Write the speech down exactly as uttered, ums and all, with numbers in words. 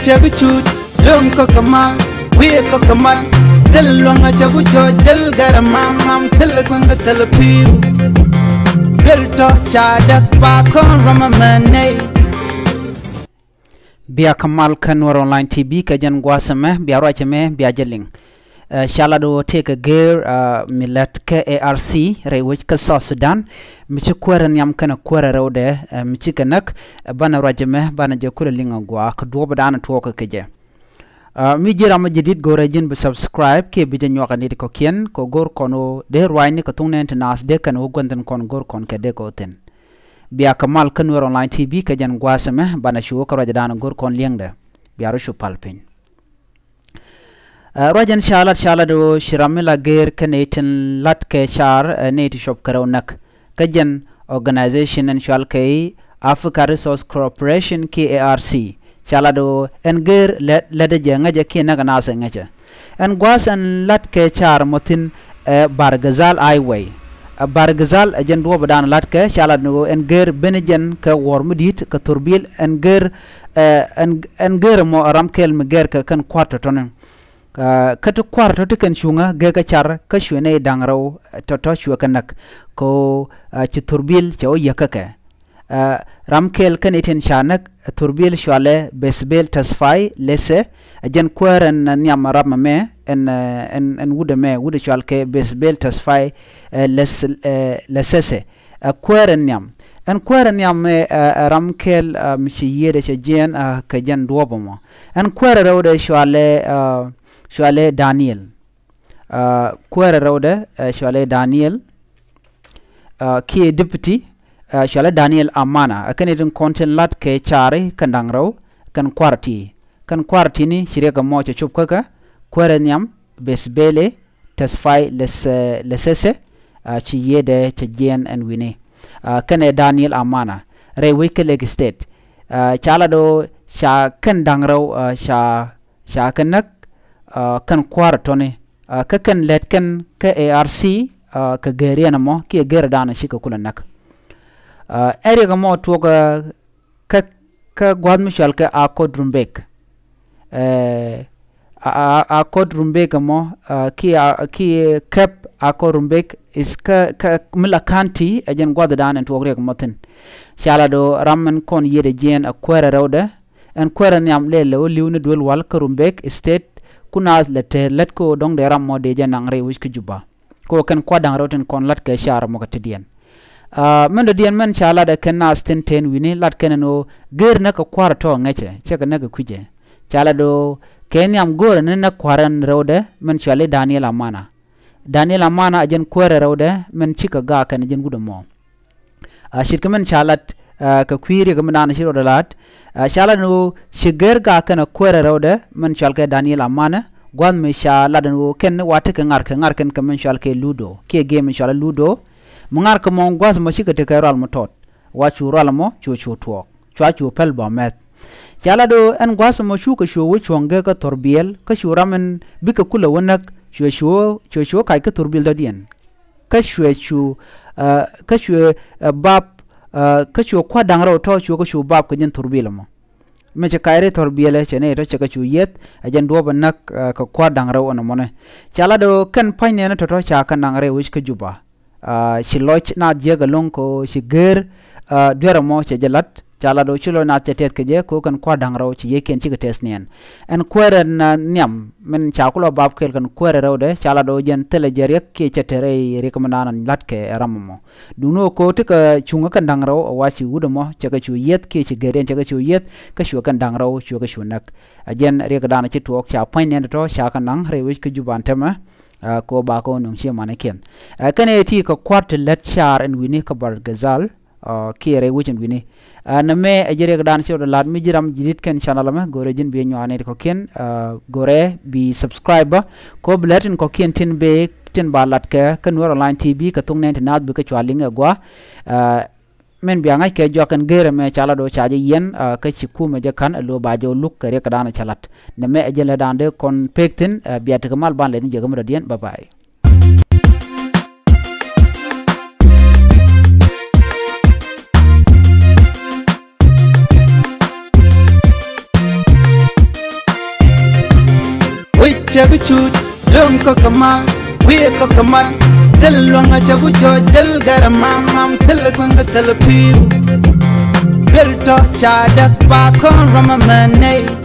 Cɛ kä cut lom kä kä mal, wiɛ kä kä mal. Thil luɔ̱ŋ a cɛ ku cɔc, thil gɛr a mam mam, thil kueŋ kä thil piu. Thil tɔ ca däk pa kɔn ram a mɛ nɛy. Bia kä mal kä Nuɛr Online T V kɛ jɛn gua̱a̱th ɛmɛ, bia ruac ɛmɛ, bia jɛ liŋ. Ɛ, ca lat ɣöö tëëkɛ gër, ɛ, mi lät kä A R C rɛy wec kä South Sudan, mi ci kuäärä nhiam kɛnɛ kuäärä rɛwdɛ, ɛ, mi cikɛ näk, ɛ, banɛ ruac ɛmɛ, banɛ jɛ kulɛ liŋ a gɔaa kɛ duɔ̱ɔ̱pdan tuɔɔkä kɛ jɛ. Ɛ, mi ji̱ ram mi ji̱ di̱t go̱rɛ ji̱n bi subscribe kiɛ bi jɛ nyuak ɛ nit kɔ̱kiɛn kɛ go̱r kɔn ɣöö dee ruacni kɛ thuŋ nɛn ti naath dee kɛn ɣöö gua̱n thi̱n kɔn go̱r kɔn kɛ dee kɛ ɣöö thi̱n. Bia kä mal kä Nuɛr Online T V kɛ jɛn gua̱a̱th ɛmɛ, banɛ cu kä ruacdan go̱r kɔn liɛŋdɛ. Bia rɔ cu pal piny. Ɛ, ruac ɛn ca lat, ca lat ɣöö ci ram mi la gër kä nɛy tin la̱t kɛ car, ɛ, nɛy ti cuɔp kɛ rɛw näk. Kä jɛn organization ɛn cual kɛ i̱ Africa Resource Corporation kiɛ A R C. Ca lat ɣöö ɛn gër lɛ-, lätdä jɛ ŋäcɛ kiɛ näk ɛ naath ɛ ŋäcɛ. Ɛn gua̱a̱th ɛn la̱t kɛ car mɔ thi̱n, ɛ, Bahr el Ghazal Highway. Ɛ, Bahr el Ghazal ɛ jɛn duɔ̱ɔ̱pdan la̱t kɛ, ca lat ɣöö ɛn gër ben jɛn kɛ wuɔ̱ɔ̱r mi di̱i̱t kɛ thurbil ɛn gër, ɛ, ɛn, ɛn gër mɔ ɛ ram kɛl mi gɛr kɛ kɛn kua̱r tɔ̱tɔ̱ni. Ɛ, kä ti kua̱r tɔ̱ ti kɛn cuŋä gɛ kɛ car kä cuɛ nɛy da̱ŋ rɛw, ɛ, tɔ̱tɔ̱ cuɛ kɛ näk. Kɛ ɣöö, ɛ, ci thurbil cɛ wä yäk kä kɛ. Ɛ, ram kɛl kä nɛy tin ca näk, ɛ, thurbil cualɛ Besbel Tesfay Lese, ɛ jɛn kuäär ɛn, ɛ, nhiam ram ɛmɛ, ɛn, ɛ, ɛn, ɛn wut ɛmɛ, wut ɛ cual kɛ Besbel Tesfay, ɛ, Les-, ɛ, Lesese. Ɛ kuäär ɛn nhiam. Ɛn kuäär ɛn nhiam ɛ, ɛ, ɛ ram kɛl, ɛ, mi ci yiëëdɛ cɛ jiɛɛn, ɛ, kɛ jɛn duɔ̱ɔ̱p ɛmɔ. Ɛn kuäär ɛ rɛwdɛ cualɛ, ɛ, cualɛ Daniel. Ɛ, kuäär ɛ rɛwdɛ, ɛ, cualɛ Daniel. Ɛ, kiɛ deputy, ɛ, cualɛ Daniel Amana. Ɛ kɛn itin kɔn tin lat kɛ cari kɛn da̱ŋ rɛw, kɛn kua̱r ti. Kɛn kua̱r tini ci riɛk ɛmɔ cɛ cop kä kɛ, kuäär ɛ nhiam, Besbele, Tesfay Lese-, Lesese, ɛ, ci yiëëdɛ cɛ jiɛɛn ɛn wi̱ni. Ɛ, kɛnɛ Daniel Amana, rɛy wec kä Lake State. Ɛ, ca lat ɣöö ca kɛn da̱ŋ rɛw, ɛ, ca, ca kɛ näk, ɛ, kɛn kua̱r tɔ̱ni. Ɛ, kä kɛn lät kɛn kä A R C, ɛ, kɛ gër yɛn ɛmɔ, kiɛ gër dan cikɛ kulɛ näk. Ɛ, ɛ riɛk ɛmɔ tuɔɔk, ɛ, kä, kä gua̱th mi cual kɛ Akot Rumbek. Ɛ, a, a, Akot Rumbek ɛmɔ, ɛ, kiɛ, a, kiɛ kɛp Akot Rumbek is kä, kä mi la county ɛ jɛn gua̱thdan ɛn tuɔɔk riɛk ɛmɔ thi̱n. Ca lat ɣöö ram ɛn kɔn yiëëdɛ jiɛɛn ɛ kuäär ɛ rɛwdɛ, ɛn kuäär ɛ nhiam lɛl ɛ wä li̱w ni duel wal kä Rumbek State, ku naath lɛ te lät kä ɣöö dɔ̱ŋ dee ram mɔ dee jɛ naŋ rɛy wec kä Juba. Kɛ ɣöö kɛn kua̱r da̱ŋ rɛw tin kɔn la̱t kɛ car mɔ kɛ tetdiɛn. Ɛ, min dɔ̱diɛn min ca lat ɛ kɛn naath tin te wi̱ni lat kɛn ɛn ɣöö gër näk kɛ kua̱r tɔ̱ ŋäcɛ, cɛ kɛ näk kɛ kui̱cɛ. Ca lat ɣöö kɛ nhiam go̱o̱rɛ ni näk kua̱r ɛn rɛwdɛ min cuali Daniel Amana. Daniel Amana ɛ jɛn kuäär ɛ rɛwdɛ min cikɛ gaak kɛn ɛ jɛn wut ɛmɔ. Ɛ, ce̱tkɛ min ca lat, ɛ, kɛ kui̱ riɛk min dan ci rɔɔdɛ lat. Ɛ, ca lat ɛn ɣöö ci gër gaak kɛn ɛ kuäär ɛ rɛwdɛ min cual kɛ Daniel Amana, gua̱th mi ca lat ɛn ɣöö kɛn wa tekɛ ŋa̱r kɛ ŋa̱r kɛn kɛ min cual kɛ Ludo, kiɛ game mi cual Ludo. Mi ŋa̱r kɛ mɔ gua̱th mɔ cikɛ tekɛ rual mɔ tɔt. Wa cu rual mɔ cu cu tuɔɔk. Cua cu päl bä mɛth. Ca lat ɣöö ɛn gua̱th mɔ cukɛ cu wä cuɔ̱ŋ gɛ kä thurbil, kä cu ram ɛn bikɛ kulɛ wä näk, cu cu, cu cu kac kä thurbil dɔ̱diɛn. Kä cuɛ cu, ɛ, kä cuɛ, ɛ, bap, ɛ, kä cuɛ kua̱r da̱ŋ rɛw tɔ̱ cuɛ kä cu bap kɛ jɛn thurbil ɛmɔ. Mi cɛ kac rɛy thurbil ɛ cɛ nɛy tɔ̱ cɛ kɛ cu yieth, ɛ jɛn duɔ̱ɔ̱p ɛ näk, ɛ, kɛ kua̱r da̱ŋ rɛw ɛn ɛmɔni. Ca lat ɣöö kɛn pa̱ny nɛɛni tɔ̱tɔ̱ ca kɛ naŋ rɛy wec kä Juba. Ɛ, ci lɔc naath jiäk ɛlɔ̱ŋ kɛ ɣöö ci gër, ɛ, duer ɛmɔ cɛ jɛ la̱t. Ca lat ɣöö ci lɔc naath cɛ tɛth kɛ jɛ kɛ ɣöö kɛn kua̱r da̱ŋ rɛw ci yiëëkiɛn cikɛ tɛth niɛn. Ɛn kuäär ɛn, ɛ, nhiam min ca kulɔ bap kɛɛl kɛn kuäär ɛ rɛwdɛ, ca lat ɣöö jɛn thilɛ jɛ riɛk kiɛ cɛ te rɛy riɛk min naan la̱t kɛ ɛ ram ɛmɔ. Duundɛ ɣöö kɛ ɣöö tekɛ cuŋä kɛn da̱ŋ rɛw ɛ wa ci wut ɛmɔ cɛ kɛ cu yieth kiɛ ci gër yɛn cɛ kɛ cu yieth, kä cuɛ kɛn da̱ŋ rɛw cuɛ kɛ cu näk. Ɛ jɛn riɛkdan ci tuɔɔk ca pa̱ny nɛɛni tɔ̱ ca kɛ naŋ rɛy wec kä Juba ɛn täämɛ. Ɛ, kɛ ɣöö bakɛ wä nöŋ ciɛ manikiɛn. Ɛ, kɛnɛ ti kɛ kua̱r ti lät car ɛn wi̱ni kä Bahr el Ghazal, ɛ, kiɛ rɛy wec ɛn wi̱ni. Ɛ, nɛmɛ ɛ ji̱ riɛkdan ci rɔɔdɛ la̱t mi ji̱ ram ji̱ di̱t kɛn canɛl ɛmɛ, go̱rɛ ji̱n bi nyuak nɛy ti kɔ̱kiɛn, ɛ, go̱rɛ bi subscribe bä. Kɛ ɣöö bi lät tin kɔ̱kiɛn tin bee tin ba la̱t kɛ kä Nuɛr Online T V kɛ thok nɛɛni ti naath bikɛ cua liŋ ɛ gɔaa. Ɛ, min bia ŋa̱c kɛ juak kɛn gër ɛmɛ ca lat ɣöö ca jɛ yiɛn, ɛ, kä ci kumɛ jɛ ka̱n ɛ lo̱o̱ ba jɛ wä luk kɛ riɛkdan cɛ la̱t. Nɛmɛ ɛ jɛn lätdan dee kɔn pek thi̱n, ɛ, bia tekɛ mal ban lɛni jɛ kä mi dɔ̱diɛn. Bye bye. Cɛ bi cuut lom kɔk kɛ mal, wi̱i̱ kɔk kɛ mal. Thil luɔ̱ŋ a cɛ bi jɔɔc, thil gɛr a mam mam, thil kueŋ kɛ thil pi̱i̱u. Thil tɔ̱ ca däk pa kɔn ram a mɛ nɛy.